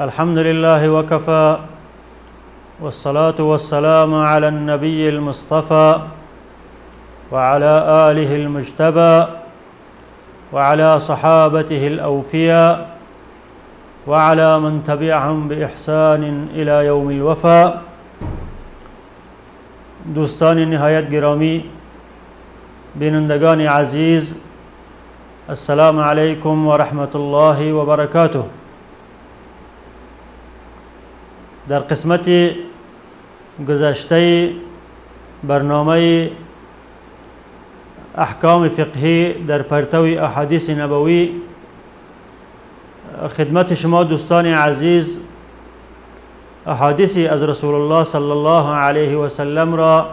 الحمد لله وكفى، والصلاة والسلام على النبي المصطفى وعلى آله المجتبى وعلى صحابته الأوفياء وعلى من تبعهم بإحسان إلى يوم الوفا. دوستان نهایت گرامی، بینندگان عزیز، السلام علیکم و رحمت الله و برکاته. در قسمت گذشته برنامه احکام فقهی در پرتو احادیث نبوی خدمت شما دوستان عزیز احادیثی از رسول الله صلی الله علیه و سلم را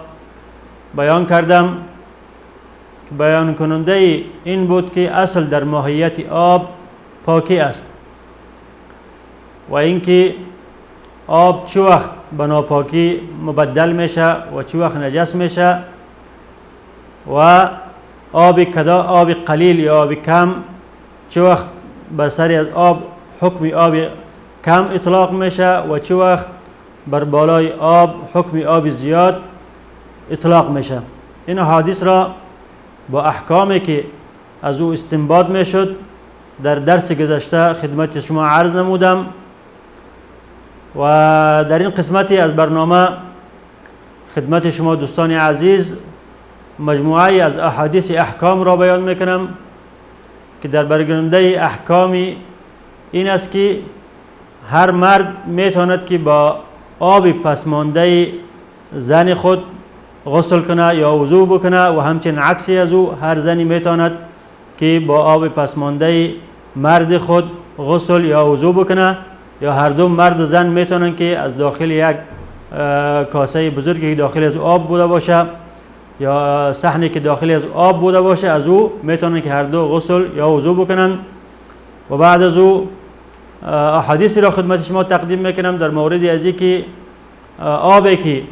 بیان کردم که بیان کننده این بود که اصل در ماهیت آب پاکی است و اینکه آب چه وقت به ناپاکی مبدل میشه و چه وقت نجس میشه و آب کدا آب قلیل یا آب کم چه وقت بر سر از آب حکم آب کم اطلاق میشه و چه وقت بر بالای آب حکم آب زیاد اطلاق میشه. این حدیث را با احکامی که از او استنباط میشد در درس گذشته خدمت شما عرض نمودم و در این قسمتی از برنامه خدمت شما دوستان عزیز مجموعه از احادیث احکام را بیان میکنم که در برگرنده احکامی این است که هر مرد میتواند که با آب پسمانده زن خود غسل کنه یا وضو بکنه و همچنین عکسی از او هر زنی میتواند که با آب پسمانده مرد خود غسل یا وضو بکنه یا هر دو مرد و زن میتونن که از داخل یک کاسه بزرگی که داخل از آب بوده باشه یا صحنی که داخل از آب بوده باشه از او میتونن که هر دو غسل یا وضو بکنن. و بعد از او احادیثی را خدمت شما تقدیم میکنم در مورد از اینکه آبی که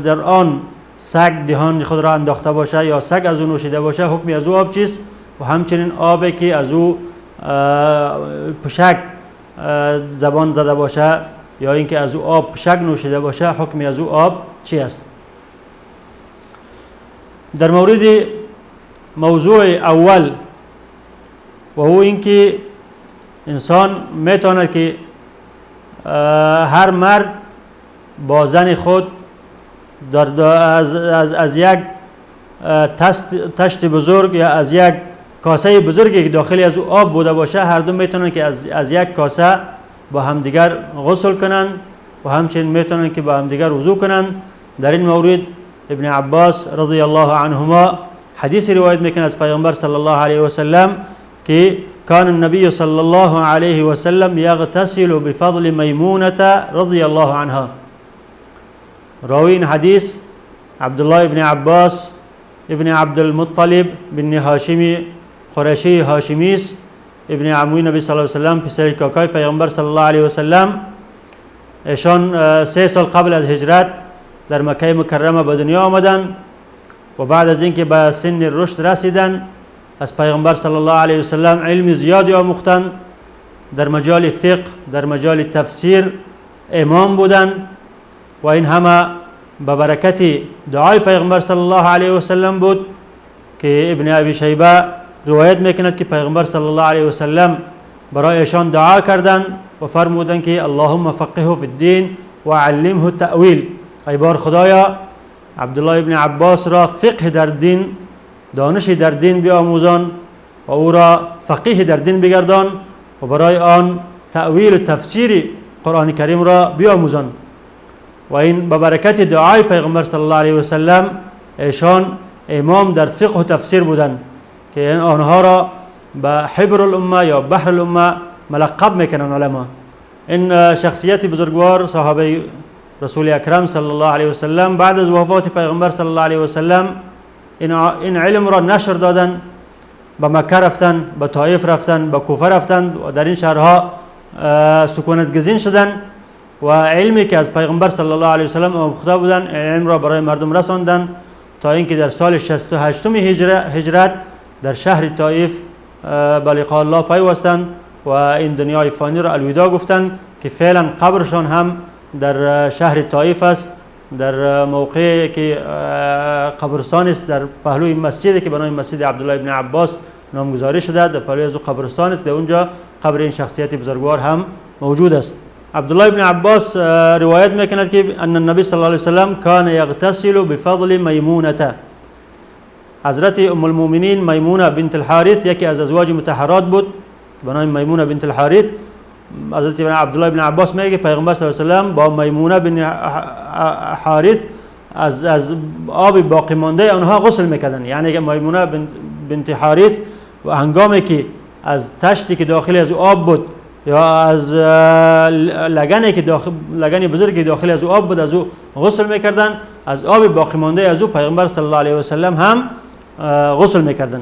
در آن سگ دهان خود را انداخته باشه یا سگ از او نوشیده باشه حکمی از او آب چیست و همچنین آبی که از او پشک زبان زده باشه یا اینکه از او آب پشک نوشیده باشه حکمی از او آب چی است. در مورد موضوع اول و او اینکه انسان میتواند که هر مرد با زن خود در از یک تشت بزرگ یا از یک کاسه بزرگی که داخل از او آب بوده باشه هر دو میتونن که از یک کاسه با همدیگر غسل کنند و همچنین میتونن که با همدیگر وضو کنند. در این مورد ابن عباس رضی الله عنهما حدیث روایت میکنه از پیامبر صلی الله علیه و سلم که کان النبی صلی الله علیه و سلم یغتسل بفضل میمونة رضی الله عنها. راوی این حدیث عبدالله ابن عباس ابن عبدالمطلب بن هاشمی قریشی هاشمی است، ابن عموی نبی صلی الله علیه و سلم، پسر کاکای پیامبر صلی الله علیه و سلم. ایشان 3 سال قبل از هجرت در مکه مکرمه به دنیا آمدند و بعد از اینکه به سن رشد رسیدند از پیامبر صلی الله علیه و سلم علم زیادی آموختند، در مجال فقه، در مجال تفسیر امام بودند و این همه به برکت دعای پیغمبر صلی الله علیه و سلم بود که ابن ابی شیبه روایت میکند که پیغمبر صلی الله علیه و سلم برای ایشان دعا کردند و فرمودند که اللهم فقهه فی الدین و علمه التأویل. ای بار خدایا عبدالله ابن عباس را فقه در دین، دانش در دین بیاموزان و او را فقیه در دین بگردان و برای آن تأویل و تفسیر قرآن کریم را بیاموزان. و این به برکت دعای پیغمبر صلی الله علیه و سلم ایشان امام در فقه و تفسیر بودند که آنها را به حبر الامه یا بحر الامه ملقب میکنن علما. این شخصیت بزرگوار صحابه رسول اکرم صلی الله علیه و سلم بعد از وفات پیغمبر صلی الله علیه و سلم این علم را نشر دادن، به مکه رفتن، به طائف رفتن، به کوفه رفتن و در این شهرها سکونت گزین شدن و علمی که از پیغمبر صلی الله علیه و سلم آموخته بودن علم را برای مردم رساندن تا اینکه در سال 68 هجرت در شهر طائف به لقاء الله پیوستند و این دنیای فانی را الوداع گفتند که فعلا قبرشان هم در شهر طائف است، در موقعی که قبرستان است، در پهلوی مسجدی که به نام مسجد عبدالله ابن عباس نامگذاری شده، در پهلوی از قبرستان است، در اونجا قبر این شخصیت بزرگوار هم موجود است. عبدالله ابن عباس روایت میکند که ان النبی صلی الله علیه وسلم کان یغتسل بفضل میمونة. حضرت ام المؤمنین میمونه بنت الحارث یکی از ازواج مطهرات بود به نام میمونه بنت الحارث. حضرت عبدالله ابن عباس میگه پیغمبر صلی الله علیه وسلم با میمونه بن حارث از آب باقی مانده آنها غسل میکردن. یعنی میمونه بنت حارث و هنگامی که از تشتی که داخل از آب بود یا از لگنی که داخل لگنی بزرگی داخل از آب بود از او غسل میکردن، از آب باقی مانده از او پیغمبر صلی الله علیه وسلم هم غسل میکردن.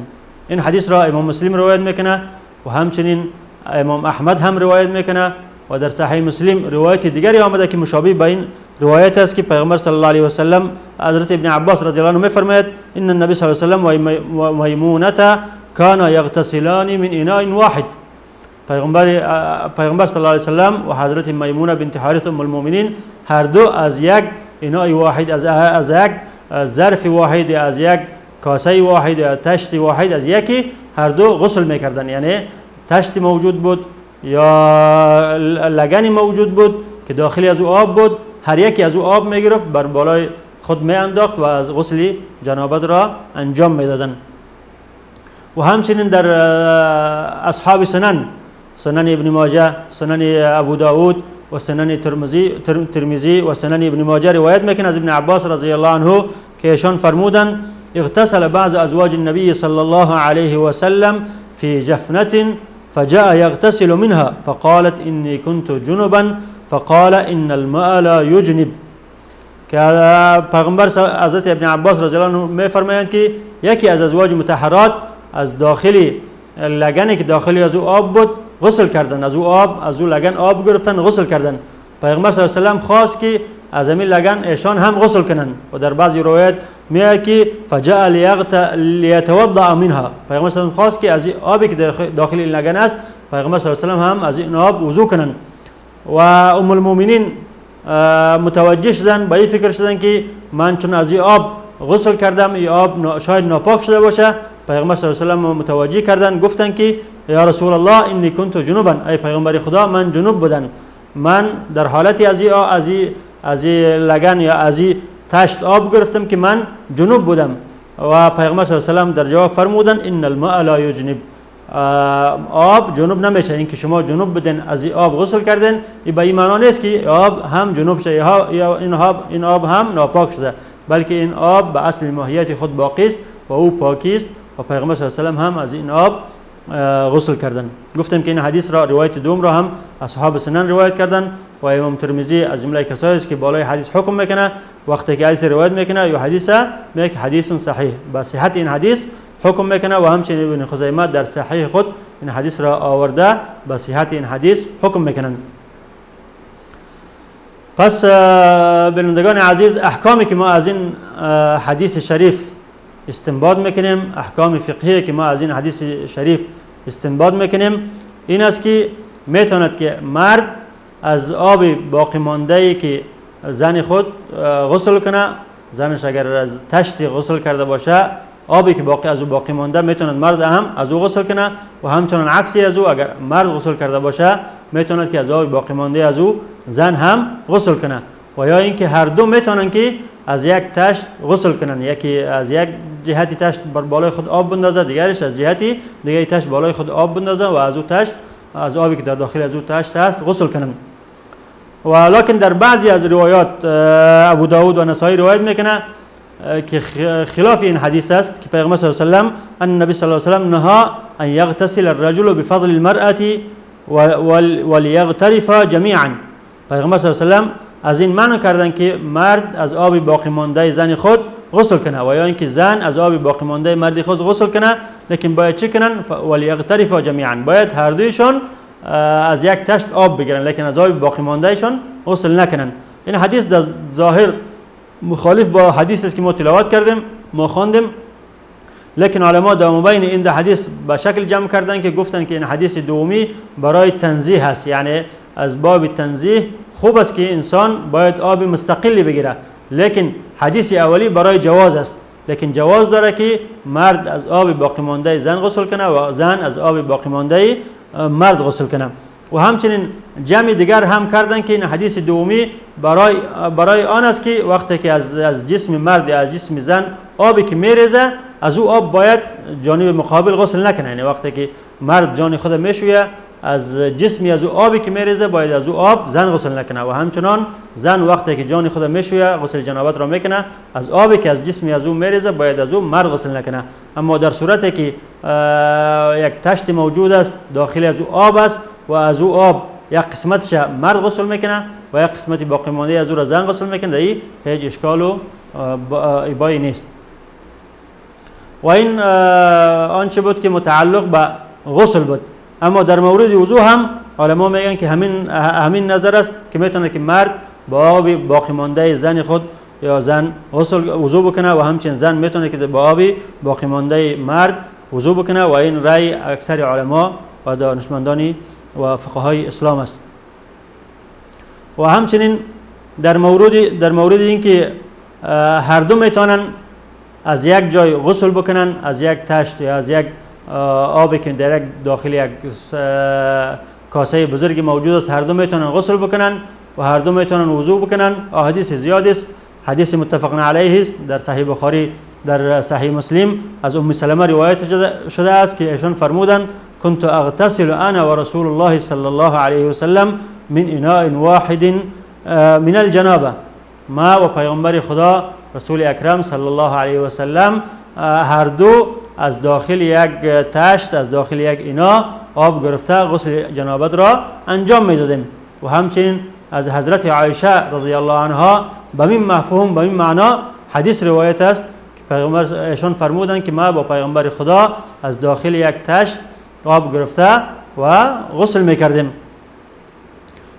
این حدیث را امام مسلم روایت میکنه و همچنین امام احمد هم روایت میکنه و در صحیح مسلم روایت دیگری آمده که مشابه به این روایت است که پیغمبر صلی الله علیه وسلم حضرت ابن عباس رضی الله عنه میفرماید ان النبی صلی الله علیه وسلم و میمونه کانا یغتسلان من اناء واحد. پیغمبر صلی الله علیه وسلم و حضرت میمونه بنت حارث ام المؤمنین هر دو از یک اناء واحد، از یک ظرف واحد، از یک کاسه واحد یا تشت واحد، از یکی هر دو غسل میکردن. یعنی تشت موجود بود یا لگنی موجود بود که داخلی از او آب بود، هر یکی از او آب میگرفت بر بالای خود میانداخت و از غسل جنابت را انجام میدادن. و همچنین در اصحاب سنن، سنن ابن ماجه، سنن ابو داود و سنن ترمذی و سنن ابن ماجه روایت میکنه از ابن عباس رضی الله عنه که ایشان فرمودند اغتسل بعض ازواج النبي صلى الله عليه وسلم في جفنة فجاء يغتسل منها فقالت إني كنت جنبا فقال إن الماء لا يجنب. که پیغمبر حضرت ابن عباس رضی الله عنه میفرمایند که یکی از ازواج مطهرات از داخل لگنی که داخلی از او آب بود غسل کردن، از او آب، از او لگن آب گرفتن غسل کردن. پیغمبر صلی الله علیه و سلم خواست که از همین لگن ایشان هم غسل کنند و در بعضی روایت میاد که فجاء لیتوضأ منها. پیغمبر صلی الله علیه و سلم خواست که از این آبی که داخل این لگن است پیغمبر صلی الله علیه و سلم هم از این آب وضو کنند. و ام المؤمنین متوجه شدن، به این فکر شدن که من چون از این آب غسل کردم این آب شاید ناپاک شده باشه. پیغمبر صلی الله علیه و سلم متوجه کردن، گفتن که یا رسول الله انی کنت جنوبا، ای پیغمبر خدا من جنوب بودم، من در حالتی از لگن یا از تشت آب گرفتم که من جنوب بودم. و پیغمبر صلی الله علیه و سلم در جواب فرمودن ان الماء لا یجنب، آب جنوب نمیشه. اینکه شما جنوب بدن از این آب غسل کردن این به این معنا نیست که آب هم جنوب شده یا این آب هم ناپاک شده، بلکه این آب به اصل ماهیت خود باقی است و او پاکی است. و پیغمبر صلی الله علیه و سلم هم از این آب غسل کردن. گفتم که این حدیث را روایت دوم را هم اصحاب سنن روایت کردن و امام ترمذی از جمله کسایی است که بالای حدیث حکم میکنه، وقتی که حدیث روایت میکنه یا حدیث میگه حدیث صحیح، به صحت این حدیث حکم میکنه. و همچنین ابن خزیمه در صحیح خود این حدیث را آورده، به صحت این حدیث حکم میکنن. پس بینندگان عزیز، احکامی که ما از این حدیث شریف استنباط میکنیم، احکام فقهی که ما از این حدیث شریف استنباط میکنیم این است که میتواند که مرد از آب باقی مانده که زن خود غسل کنه، زنش اگر از تشتی غسل کرده باشه آبی که باقی از او باقی مانده میتواند مرد هم از او غسل کنه و همچنان عکسی از او اگر مرد غسل کرده باشه میتواند که از آب باقی مانده از او زن هم غسل کنه. و یا اینکه هر دو میتونن که از یک تشت غسل کنن، یکی از یک جهتی تشت بر بالای خود آب بندازه، دیگرش از جهتی دیگه تشت بالای خود آب بندازه و از او تشت، از آبی که در داخل از او تشت هست غسل کنن. و لکن در بعضی از روایات ابو داود و نسائی روایت میکنه که خلاف این حدیث است که پیغمبر صلی الله علیه و سلم ان النبی صلی الله علیه و سلم نهى ان یغتسل الرجل بفضل المرأة وليغترف جميعا. پیغمبر صلی الله علیه و سلم از این منع کردن که مرد از آب باقی مانده زن خود غسل کنه و یا اینکه زن از آب باقی مانده مرد خود غسل کنه، لیکن باید چه کنن؟ وليغترف جميعا، باید هر دویشان از یک تشت آب بگیرن، لیکن از آب باقی ماندهشان غسل نکنن. این حدیث در ظاهر مخالف با حدیث است که ما تلاوت کردیم، ما خواندیم، لیکن علما در مابین این دو حدیث به شکل جمع کردن که گفتن که این حدیث دومی برای تنزیه هست، یعنی از باب تنزیه خوب است که انسان باید آب مستقلی بگیره، لیکن حدیث اولی برای جواز است، لیکن جواز داره که مرد از آب باقی مانده زن غسل کنه و زن از آب باقی مانده مرد غسل کنه. و همچنین جمع دیگر هم کردن که این حدیث دومی برای آن است که وقتی که از جسم مرد یا از جسم زن آبی که میریزه از او آب باید جانب مقابل غسل نکنه، یعنی وقتی که مرد جان خود میشویه از جسمی از او آبی که میریزه باید از او آب زن غسل نکنه، و همچنان زن وقتی که جان خود میشویه غسل جنابت را میکنه از آبی که از جسمی از او میریزه باید از او مرد غسل نکنه. اما در صورتی که یک تشت موجود است داخل از او آب است و از او آب یک قسمتش مرد غسل میکنه و یک قسمت باقی مانده از او را زن غسل میکنه، در این هیچ اشکال و ایبایی نیست. و این آنچه بود که متعلق به غسل بود. اما در مورد وضو هم علما میگن که همین نظر است که میتونه که مرد با آب باقی مانده زن خود یا زن غسل وضو بکنه و همچنین زن میتونه که با آب باقی مانده مرد وضو بکنه، و این رأی اکثر علما و دانشمندانی و فقهای اسلام است. و همچنین در مورد اینکه هر دو میتونن از یک جای غسل بکنن، از یک تشت یا از یک آبی که در یک داخل یک کاسه بزرگ موجود است، هر دو میتونن غسل بکنن و هر دو میتونن وضو بکنن. احادیث زیاد است، حدیث متفق علیه است در صحیح بخاری، در صحیح مسلم از ام سلمه روایت شده است که ایشان فرمودند كنت اغتسل انا ورسول الله صلی الله علیه وسلم من اناء واحد من الجنابه. ما و پیغمبر خدا رسول اکرم صلی الله علیه وسلم هر دو از داخل یک تشت، از داخل یک اینا آب گرفته غسل جنابت را انجام میدادیم. و همچنین از حضرت عایشه رضی الله عنها به این مفهوم، به این معنا حدیث روایت است که پیغمبر ایشان فرمودند که ما با پیغمبر خدا از داخل یک تشت آب گرفته و غسل میکردیم.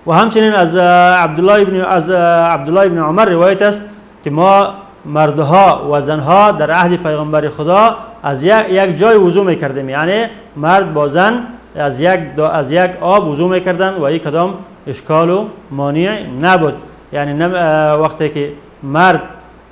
و همچنین از عبدالله ابن عمر روایت است که ما مردها و زنها در عهد پیغمبر خدا از یک جای وضو میکردیم، یعنی مرد با زن از یک آب وضو میکردن و یک کدام اشکال و مانع نبود. یعنی وقتی که مرد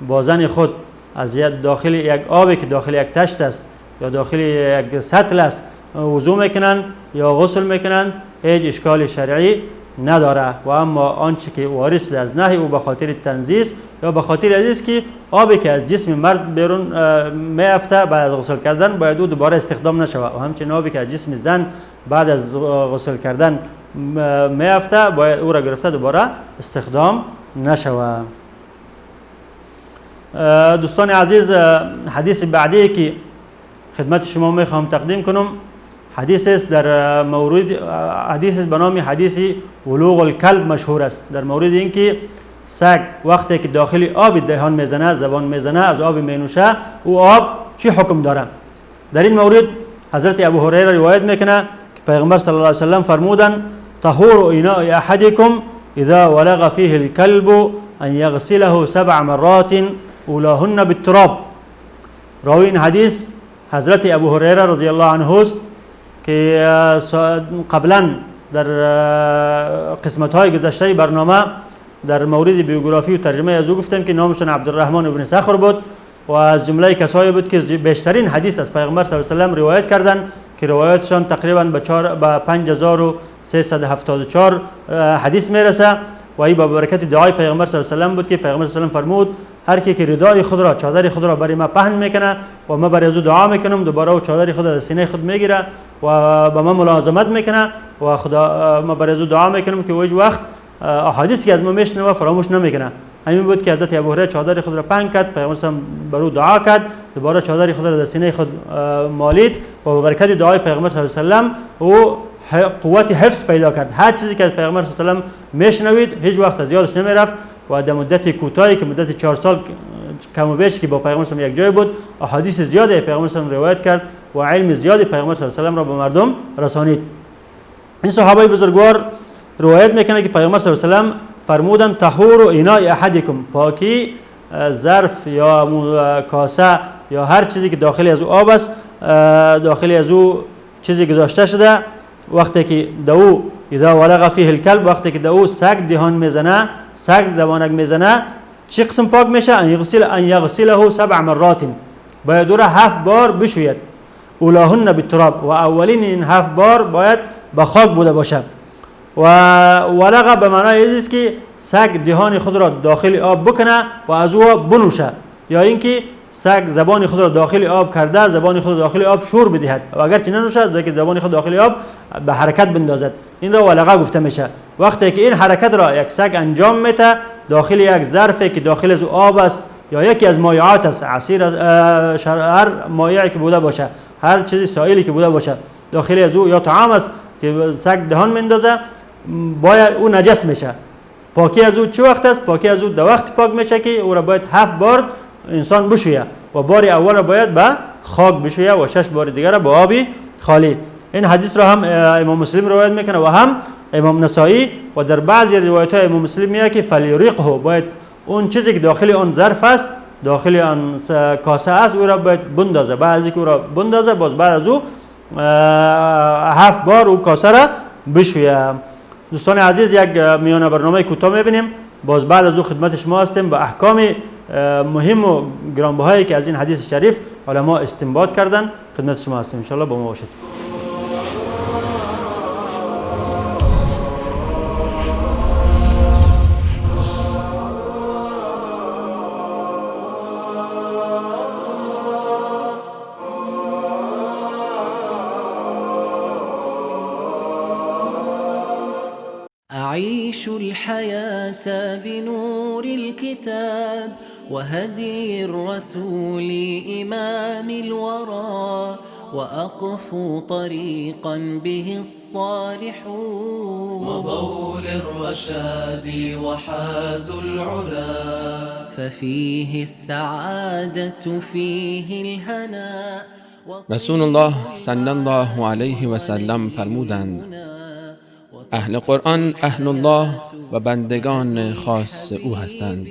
با زن خود از داخل یک آبی که داخل یک تشت است یا داخل یک سطل است وضو میکنن یا غسل میکنن، هیچ اشکال شرعی نداره. و اما آنچه که وارث از نهی او به خاطر تنزیه یا به خاطر عزیز که آبی که از جسم مرد بیرون میافته بعد از غسل کردن باید او دوباره استخدام نشود، و همچنین آبی که از جسم زن بعد از غسل کردن میافته باید او را گرفته دوباره استخدام نشود. دوستان عزیز، حدیث بعدی که خدمت شما میخوام تقدیم کنم حدیث است در مورد حدیث است به نام حدیث ولوغ الکلب مشهور است، در مورد اینکه سگ وقتی که داخل آب دهان میزنه، زبان میزنه، از آب مینوشه، او آب چی حکم داره. در این مورد حضرت ابو هریره روایت میکنه که پیغمبر صلی الله علیه وسلم فرمودن طهور اناء احدکم اذا ولغ فیه الكلب ان یغسله 7 مرات اولاهن بالتراب. راوی این حدیث حضرت ابو هریره رضی الله عنه است که قبلا در قسمت های گذشته برنامه در مورد بیوگرافی و ترجمه از او گفتم که نامشون عبدالرحمن ابن صخر بود و از جمله کسایی بود که بیشترین حدیث از پیغمبر صلی الله علیه و سلم روایت کردند که روایتشان تقریبا به 5374 حدیث میرسه. و این با برکت دعای پیغمبر صلی الله علیه و سلم بود که پیغمبر صلی الله علیه و سلم فرمود هر کی که ردای خود را، چادر خود را برای ما پهن میکنه و ما برای از او دعا میکنم، دوباره او چادر خود از سینه خود میگیره و به ما ملازمت میکنه و خدا ما برای از او دعا میکنم که هیچ وقت احادیث که از ما میشنوه فراموش نمیکنه. همین بود که حضرت ابوهریره چادر خود را پهن کرد، پیغمبر صلی الله علیه و سلم بر او دعا کرد، دوباره چادر خود را در سینه خود مالید و با برکت دعای پیغمبر صلی الله علیه و سلم او قوت حفظ پیدا کرد. هر چیزی که از پیغمبر صلی الله علیه و سلم میشنوید هیچ وقت از یادش نمیرفت و در مدت کوتاهی که مدت 4 سال کم و بیش که با پیغمبر صلی الله علیه و سلم یک جای بود، احادیث زیادی پیغمبر صلی الله علیه و سلم روایت کرد و علم زیادی پیغمبر صلی الله علیه و سلم را به مردم رسانید. این صحابه بزرگوار روایت میکنه که پیغمبر صلی الله علیه و سلم فرمودن طهور اناء احدکم، پاکی ظرف یا کاسه یا هر چیزی که داخل از او آب است، داخل از او چیزی گذاشته شده، وقتی که دو اذا ولغ فیه الکلب، وقتی که دو سگ دهان میزنه، سگ زبانک میزنه، چه قسم پاک میشه؟ ان یغسله سبع مرات، باید او را 7 بار بشوید. اولاهن بالتراب، و اولین این 7 بار باید به خاک بوده باشه. و ولغ به معنای است که سگ دهان خود را داخل آب بکنه و از او بنوشه، یا اینکه سگ زبان خود را داخل آب کرده، زبان خود را داخل آب شور بدهد و اگرچه ننوشد که زبان خود داخل آب به حرکت بندازد، این را ولغه گفته میشه. وقتی که این حرکت را یک سگ انجام میده داخل یک ظرفی که داخل از آب است یا یکی از مایعات است، عصیر، هر مایعی که بوده باشه، هر چیزی سائلی که بوده باشه داخل از او یا طعام است که سگ دهان میندازه، باید او نجس میشه. پاکی از او چه وقت است؟ پاکی از او در وقت پاک میشه که او را باید 7 بار انسان بشویه و بار اول را باید به خاک بشویه و 6 بار دیگر را با آبی خالی. این حدیث را هم امام مسلم روایت میکنه و هم امام نسائی، و در بعضی روایت های امام مسلم میگه که فلیریقه، باید اون چیزی که داخل آن ظرف است، داخل آن کاسه است، او را باید بندازه. بعد از اینکه او را بندازه، باز بعد از او 7 بار او کاسه را بشویه. دوستان عزیز، یک میانه برنامه کوتاه میبینیم، باز بعد از او خدمت شما هستیم با احکام مهم و گرانبهایی که از این حدیث شریف علما استنباط کردن. خدمت شما هستیم، ان شاء الله با ما باشید. أعيش الحياة بنور الكتاب وهدي الرسول إمام الورى، وأقفو طريقا به الصالحون، مضوا للرشاد وحازوا العلا، ففيه السعادة فيه الهنا. رسول الله صلی الله علیه و سلم فرمودند: اهل قرآن اهل الله و بندگان خاص او هستند.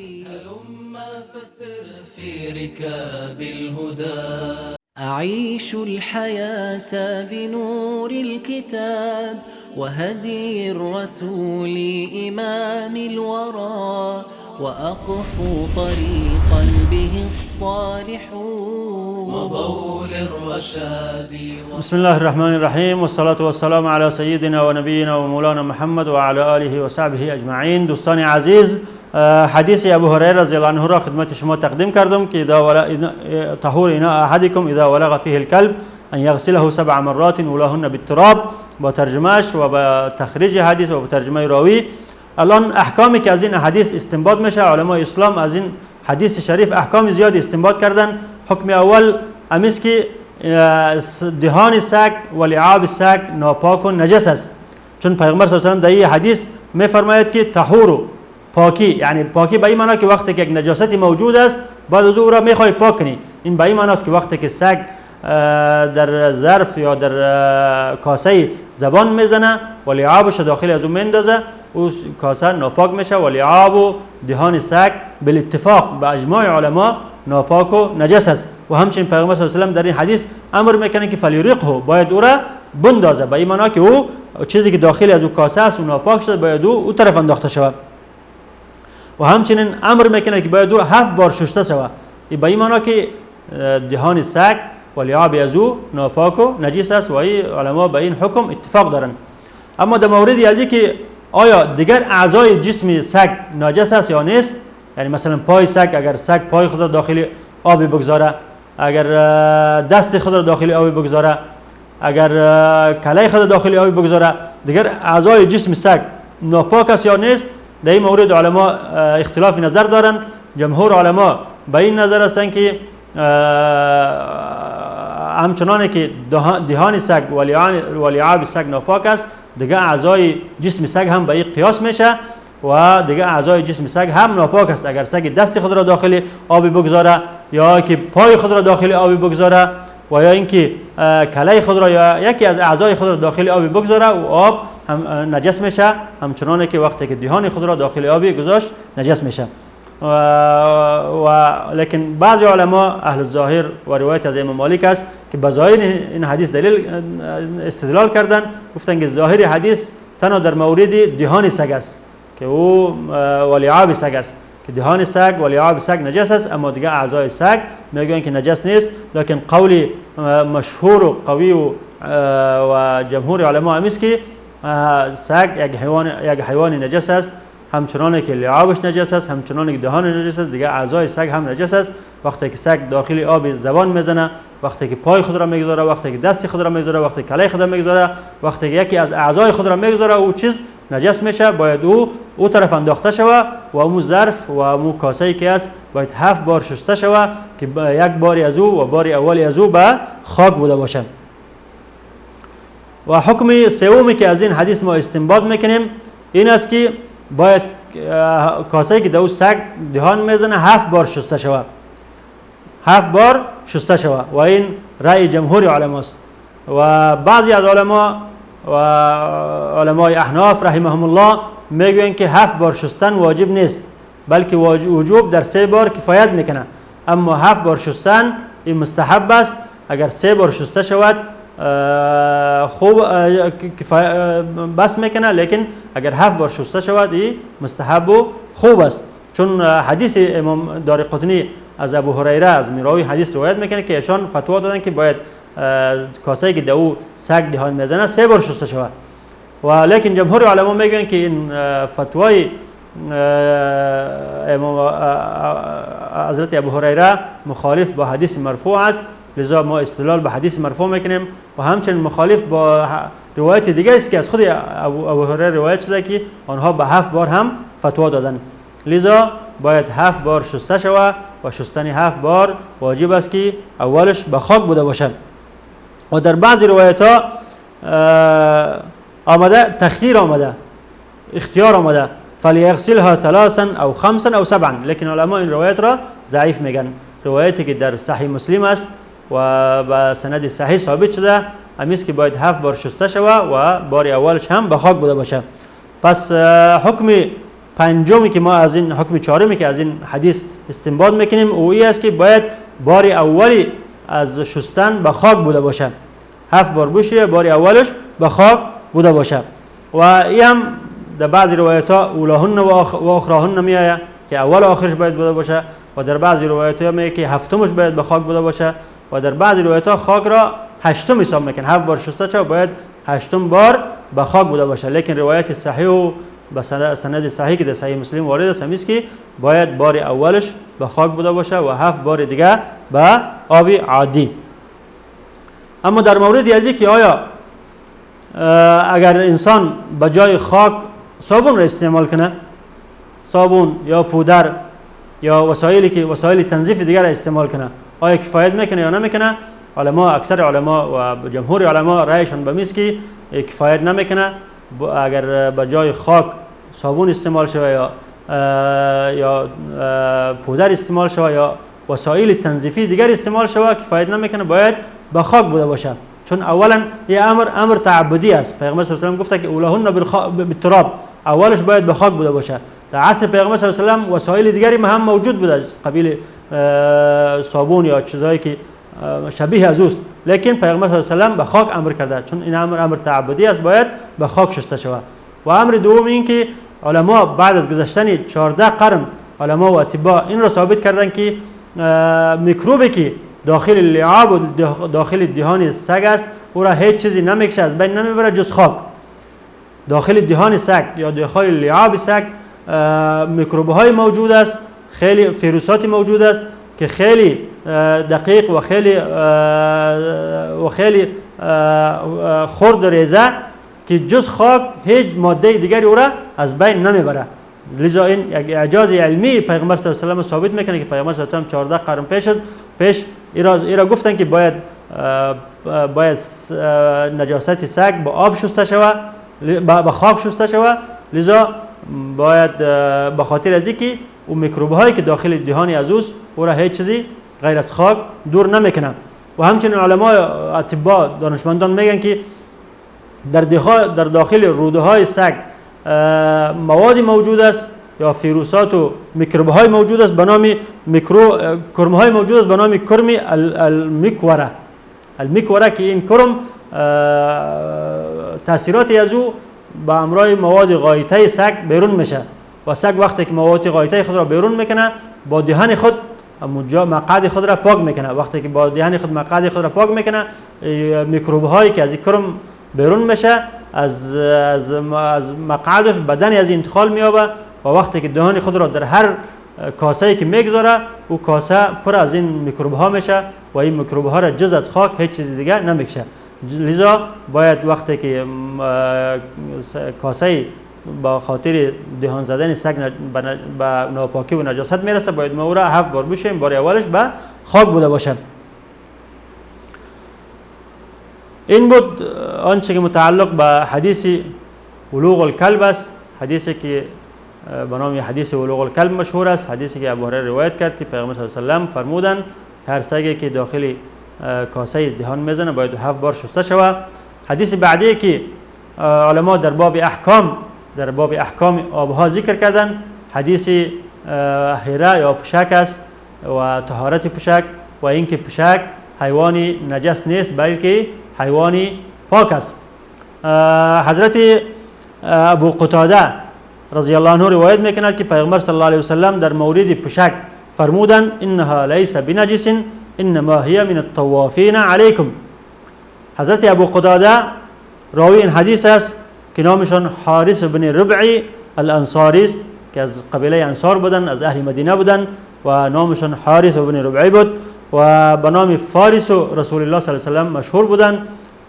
أعيش الحياة بنور الكتاب وهدي الرسول إمام الورى، وأقفو طريقا به الصالحون، مضوا للرشاد. بسم الله الرحمن الرحیم، والصلاة والسلام على سيدنا و نبینا و مولانا محمد و علی آله و صحبه اجمعین. دوستان عزیز، حدیث ابو هریره رضی الله عنه را خدمت شما تقدیم کردم که طهور اناء احدکم اذا ولغ فیه الکلب ان یغسله 7 مرات اولاهن بالتراب، با ترجمهش و با تخریج حدیث و با ترجمه راوی. الان احکامی که از این حدیث استنباط میشه، علمای اسلام از این حدیث شریف احکام زیادی استنباط کردن. حکم اول همیست که دهان سگ و لعاب سگ ناپاک و نجس است، چون پیغمبر صلی الله علیه و سلم در این حدیث میفرماید که طهور، پاکی، یعنی پاکی به این معنا که وقتی که یک نجاستی موجود است بعد از او را میخوای پاک کنی، این به این معنا است که وقتی که سگ در ظرف یا در کاسه زبان میزنه و لعابش داخل از او میندازه، او کاسه ناپاک میشه و لعاب و دهان سگ بالاتفاق به اجماع علما ناپاک و نجس است. و همچنین پیغمبر صلی الله علیه و سلم در این حدیث امر میکنه که فلیریقه، باید او را بندازه، به این معنا که او چیزی که داخل از او کاسه است و ناپاک شده باید او طرف انداخته شود. و همچنین امر میکنه که باید او 7 بار شسته شود، به این معنا که دهان سگ و لعاب از او ناپاک و نجس است و این علما به این حکم اتفاق دارند. اما در مورد از که آیا دیگر اعضای جسم سگ نجس است یا نیست، یعنی مثلا پای سگ، اگر سگ پای خود را داخل آب بگذاره، اگر دست خود را داخل آب بگذاره، اگر کله خود را داخل آب بگذاره، دیگر اعضای جسم سگ ناپاک است یا نیست، در این مورد علما اختلاف نظر دارند. جمهور علما به این نظر هستند که همچنان که دهان سگ و لعاب سگ ناپاک است، دیگه اعضای جسم سگ هم به این قیاس میشه و دیگه اعضای جسم سگ هم ناپاک است. اگر سگ دست خود را داخل آب بگذاره یا که پای خود را داخل آب بگذاره و یا اینکه کله خود را یا یکی از اعضای خود را داخل آب بگذاره، و آب هم نجس میشه، همچنان که وقتی که دهان خود را داخل آب گذاشت نجس میشه. و لیکن بعضی علما اهل ظاهر و روایت از امام مالک است که به ظاهر این حدیث دلیل استدلال کردن، گفتن که ظاهر حدیث تنها در مورد دهان سگ است که او و لعاب سگ است، که دهان سگ و لعاب سگ نجس است، اما دیگه اعضای سگ میگویند که نجس نیست. لیکن قول مشهور و قوی و جمهور علما هم است که سگ یک حیوان نجس است، همچنان که لعابش نجس است، همچنان که دهان نجس است، دیگه اعضای سگ هم نجس است. وقتی که سگ داخل آب زبان میزنه، وقتی که پای خود را میگذاره، وقتی که دست خود را میگذاره، وقتی کله خود را میگذاره، وقتی که یکی از اعضای خود را میگذاره، او چیز نجس میشه، باید او طرف انداخته شوه و امو ظرف و امو کاسه که است باید 7 بار شسته شوه که یک باری از او و باری اولی از او به خاک بوده باشه. و حکم سومی که از این حدیث ما استنباط میکنیم این است که باید کاسه که در او سگ دهان میزنه 7 بار شسته شوه، 7 بار شسته شوه، و این رأی جمهور علماست. و بعضی از علما و علمای احناف رحمهم الله میگویند که 7 بار شستن واجب نیست، بلکه وجوب در 3 بار کفایت میکنه، اما 7 بار شستن این مستحب است. اگر 3 بار شسته شود خوب بس میکنه، لیکن اگر 7 بار شسته شود این مستحب و خوب است. چون حدیث امام دارقطنی از ابو هریره از میراوی حدیث روایت میکنه که ایشان فتوا دادن که باید کاسه که دو سگ دهان میزنه 3 بار شسته شود. و لیکن جمهور علما میگن که این فتوای امام حضرت ابو هریره مخالف با حدیث مرفوع است، لذا ما استدلال به حدیث مرفوع میکنیم و همچنین مخالف با روایت دیگه است که از خود ابو هریره روایت شده که آنها به 7 بار هم فتوا دادن، لذا باید 7 بار شسته شود و شستن 7 بار واجب است که اولش به خاک بوده باشد. و در بعضی روایت ها آمده تخییر آمده، اختیار آمده، فلیغسلها ثلاثا او خمسا او سبعا، لیکن علما این روایت را ضعیف میگن. روایتی که در صحیح مسلم است و به سند صحیح ثابت شده همیست که باید 7 بار شسته شود و بار اولش هم به خاک بوده باشه. پس حکم پنجمی که ما از این حکم چهارمی که از این حدیث استنباط میکنیم او ای است که باید بار اولی از شستن به خاک بوده باشه، 7 بار بشه، بار اولش به خاک بوده باشه. و این هم در بعضی روایت ها اولاهن و آخراهن میآید که اول و آخرش باید بوده باشه، و در بعضی روایت ها میگه که هفتمش باید به خاک بوده باشه، و در بعضی روایت ها خاک را هشتم حساب میکنه، 7 بار شسته شد باید 8 بار به خاک بوده باشه. لیکن روایت صحیح و به سند صحیح که در صحیح مسلم وارد است همیست که باید بار اولش به خاک بوده باشه و 7 بار دیگه به آب عادی. اما در مورد از که آیا اگر انسان به جای خاک صابون را استعمال کنه، صابون یا پودر یا وسایلی که وسایل تنظیف دیگر را استعمال کنه، آیا کفایت میکنه یا نمیکنه؟ علما، اکثر علما و جمهور علما رأیشان به میست که کفایت نمیکنه. اگر به جای خاک صابون استعمال شود یا پودر استعمال شود یا وسایل تنظیفی دیگر استعمال شود کفایت نمیکنه، باید به خاک بوده باشه. چون اولا یه امر تعبدی است. پیغمبر صلی الله علیه و گفته که اولاهن بالتراب، اولش باید به خاک بوده باشه. در عصر پیغمبر صلی الله علیه و وسایل دیگری هم موجود بوده از قبیل صابون یا چیزهایی که شبیه از اوست، لیکن پیغمبر صلی الله علیه و به خاک امر کرده، چون این امر تعبدی است، باید به خاک شسته شود. و امر دوم این که علما بعد از گذشتن 14 قرن علما و اطبا این را ثابت کردن که میکروبی که داخل لعاب و داخل دهان سگ است او را هیچ چیزی نمیکشه، از بین نمیبره جز خاک. داخل دهان سگ یا داخل لعاب سگ میکروب های موجود است، خیلی ویروسات موجود است که خیلی دقیق و خیلی خرد ریزه که جز خاک هیچ ماده دیگری او را از بین نمیبره. لذا این یک اعجاز علمی پیغمبر صلی الله علیه و ثابت میکنه که پیغمبر صلی الله علیه و 14 قرن پیش ایرا گفتن که باید نجاست سگ با آب شسته شود، با خاک شسته شود. لذا باید به خاطر از اینکه او میکروب هایی که داخل دهان از اوست او را هیچ چیزی غیر از خاک دور نمیکنه. و همچنین علما اطبا دانشمندان میگن که در داخل روده های سگ موادی موجود است یا ویروسات و میکروب های موجود است به نام کرم های موجود است به نام کرم المکوره. المکوره که این کرم تاثیراتی از او به همراه مواد غایطه سگ بیرون میشه و سگ وقتی که مواد غایطه خود را بیرون میکنه با دهن خود مقعد خود را پاک میکنه. وقتی که با دهن خود مقعد خود را پاک میکنه، میکروب هایی که از این کرم بیرون میشه از از از مقعدش بدن از انتقال میابه و وقتی که دهان خود را در هر کاسه که میگذاره او کاسه پر از این میکروب ها میشه و این میکروب ها را جز از خاک هیچ چیز دیگه نمیکشه. لذا باید وقتی که کاسه با خاطر دهان زدن سگ به ناپاکی و نجاست میرسه، باید ما او را 7 بار بشوییم، بار اولش به خاک بوده باشه. این بود آنچه که متعلق به حدیث ولوغ الکلب است، حدیثی که به نام حدیث ولوغ الکلب مشهور است، حدیثی که ابو هریره روایت کرد که پیغمبر صلی الله علیه و سلم فرمودند هر سگی که داخل کاسه دهان میزنه باید 7 بار شسته شود. حدیث بعدی که علما در باب احکام آبها ذکر کردن، حدیث هره یا پشک است و طهارت پشک و اینکه پشک حیوانی نجس نیست بلکه حیوانی پاک است. حضرت ابو قتاده رضی الله عنه روایت میکند که پیغمبر صلی الله علیه وسلم در مورد پشک فرمودند انها لیس بنجس انما هي من الطوافین علیکم. حضرت ابو قتاده راوی این حدیث است که نامشان حارث بن ربعی الانصاری است که از قبیله انصار بودند، از اهل مدینه بودند و نامشان حارث بن ربعی بود و به نام فارس و رسول الله صلی الله علیه و سلم مشهور بودند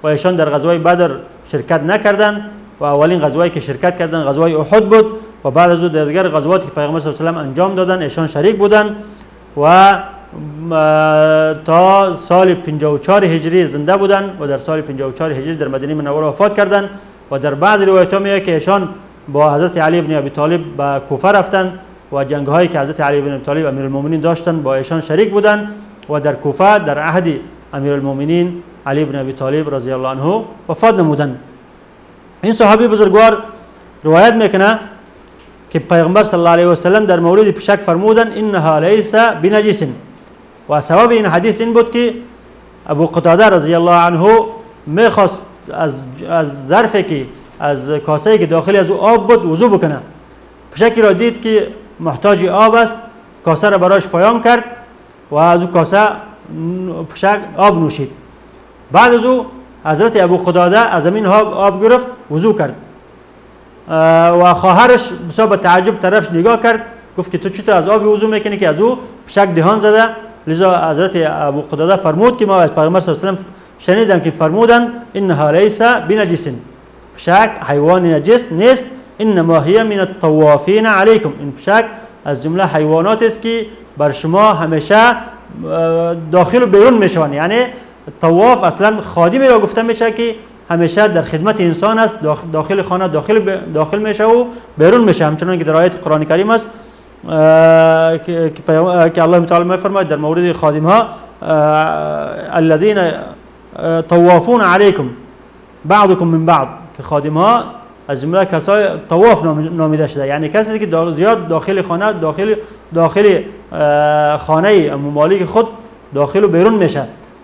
و ایشان در غزوه بدر شرکت نکردند و اولین غزوه‌ای که شرکت کردند غزوه احد بود و بعد از او در دیگر غزواتی که پیغمبر صلی الله علیه و سلم انجام دادند ایشان شریک بودند و تا سال 54 هجری زنده بودند و در سال 54 هجری در مدینه منوره وفات کردند و در بعض روایت‌ها میاد که ایشان با حضرت علی بن ابی طالب به کوفه رفتند و جنگ‌هایی که حضرت علی بن ابی طالب امیرالمومنین داشتند با ایشان شریک بودند و در کوفه در عهد امیرالمومنین علی بن ابی طالب رضی الله عنه وفات نمودند. این صحابی بزرگوار روایت میکنه که پیغمبر صلی الله علیه و سلم در مورد پشک فرمودند انها لیس بنجس و سبب این حدیث این بود که ابو قتاده رضی الله عنه میخواست از ظرفی که از کاسه‌ای که داخل از او آب بود وضو بکنه. پشکی را دید که محتاج آب است، کاسه را براش پایان کرد و از او کاسه پشک آب نوشید. بعد از او حضرت ابو قتاده از این آب گرفت وضو کرد و خواهرش بسیار به تعجب طرفش نگاه کرد، گفت که تو چطور از آب وضو میکنی که از او پشک دهان زده؟ لذا حضرت ابو قتاده فرمود که ما از پیغمبر صلی الله علیه و سلم شنیدم که فرمودند انها لیس بنجس، پشک حیوان نجس نیست، انما هی من الطوافین علیکم. این پشک از جمله حیوانات است که بر شما همیشه داخل و بیرون میشوند. یعنی طواف اصلا خادمی را گفته میشه که همیشه در خدمت انسان است، داخل خانه داخل میشه و بیرون میشه، همچنان که در آیت قرآن کریم است که الله تعالی میفرماید در مورد خادم ها الذین طوافون علیکم بعضکم من بعض، که خادم ها از جمله کسای طواف نامیده شده، یعنی کسی که زیاد داخل خانه داخل خانه ممالک خود داخل و بیرون میشه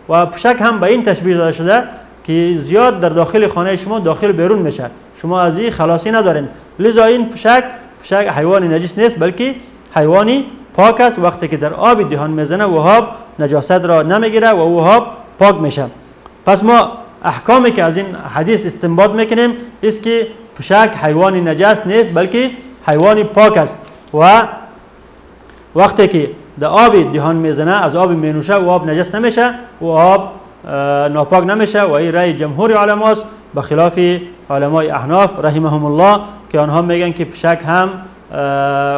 و پشک هم به این تشبیه داده شده که زیاد در داخل خانه شما داخل بیرون میشه، شما از این خلاصی ندارین. لذا این پشک حیوان نجس نیست بلکه حیوانی پاک است. وقتی که در آب دهان میزنه و آب نجاست را نمیگیره و او آب پاک میشه. پس ما احکامی که از این حدیث استنباط میکنیم است که پشک حیوان نجس نیست بلکه حیوان پاک است و وقتی که در آب دهان میزنه از آب مینوشه و آب نجس نمیشه و آب ناپاک نمیشه و این رأی جمهور علماست به خلاف علمای احناف رحمهم الله که آنها میگن که پشک هم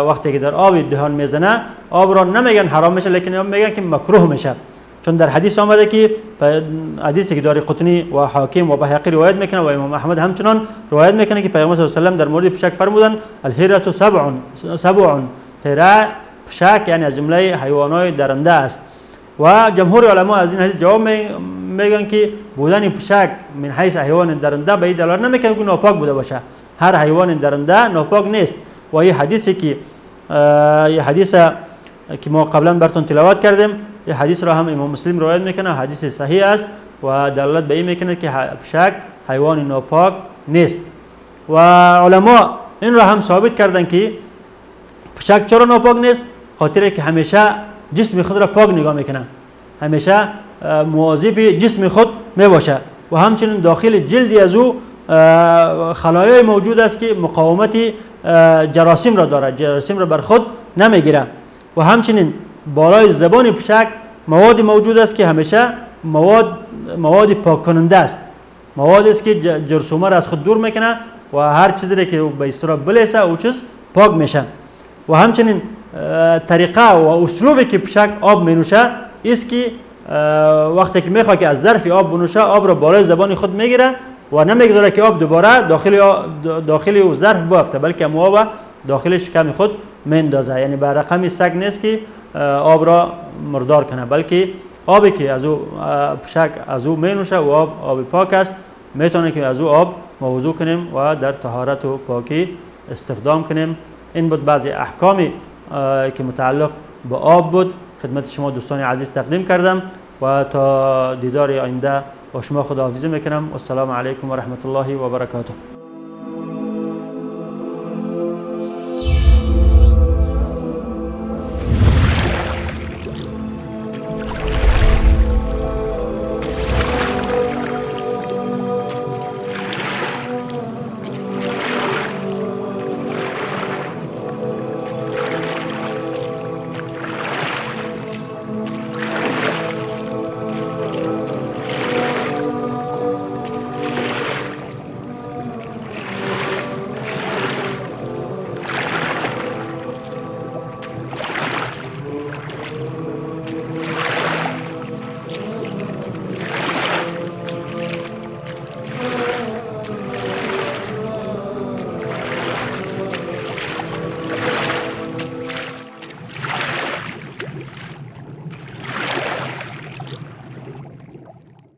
وقتی که در آب دهان میزنه آب را نمیگن حرام میشه، لیکن میگن که مکروه میشه، چون در حدیث آمده که حدیثی که دارقطنی و حاکم و بیهقی روایت میکنه و امام احمد همچنان روایت میکنه که پیغمبر صلی الله علیه و سلم در مورد پشک فرمودن الهره سبع، هره پشک یعنی از جمله حیوانات درنده است. و جمهور علما از این حدیث جواب میگن که بودن پشک من حیث حیوان درنده به این دلالت نمیکنه که ناپاک بوده باشه، هر حیوان درنده ناپاک نیست. و این حدیثی که یه حدیث که ما قبلا براتون تلاوت کردیم، یه حدیث را هم امام مسلم روایت میکنه، حدیث صحیح است و دلالت به این میکنه که پشک حیوان ناپاک نیست. و علما این را هم ثابت کردن که پشک چرا ناپاک نیست؟ خاطر که همیشه جسم خود را پاک نگاه میکنه، همیشه مواظب جسم خود میباشه و همچنین داخل جلدی از او خلایای موجود است که مقاومت جراثیم را دارد، جراثیم را بر خود نمیگیره. و همچنین بالای زبان پشک مواد موجود است که همیشه مواد پاک کننده است، مواد است که جرثومه را از خود دور میکنه و هر چیزی را که به اصطلاح بلیسه او چیز پاک میشه. و همچنین طریقه و اسلوبی که پشک آب مینوشه است که وقتی که میخواد که از ظرف آب بنوشه، آب را بالای زبان خود میگیره و نمیگذاره که آب دوباره داخل او ظرف بیفته، بلکه آب داخل شکم خود میندازه. یعنی به رقم سگ نیست که آب را مردار کنه، بلکه آبی که از او پشک از او مینوشه و آب پاک است، میتونه که از او آب موضوع کنیم و در طهارت و پاکی استخدام کنیم. این بود بعضی احکامی که متعلق به آب بود، خدمت شما دوستان عزیز تقدیم کردم و تا دیدار آینده با شما خداحافظی میکنم. والسلام علیکم و رحمت الله و برکاته.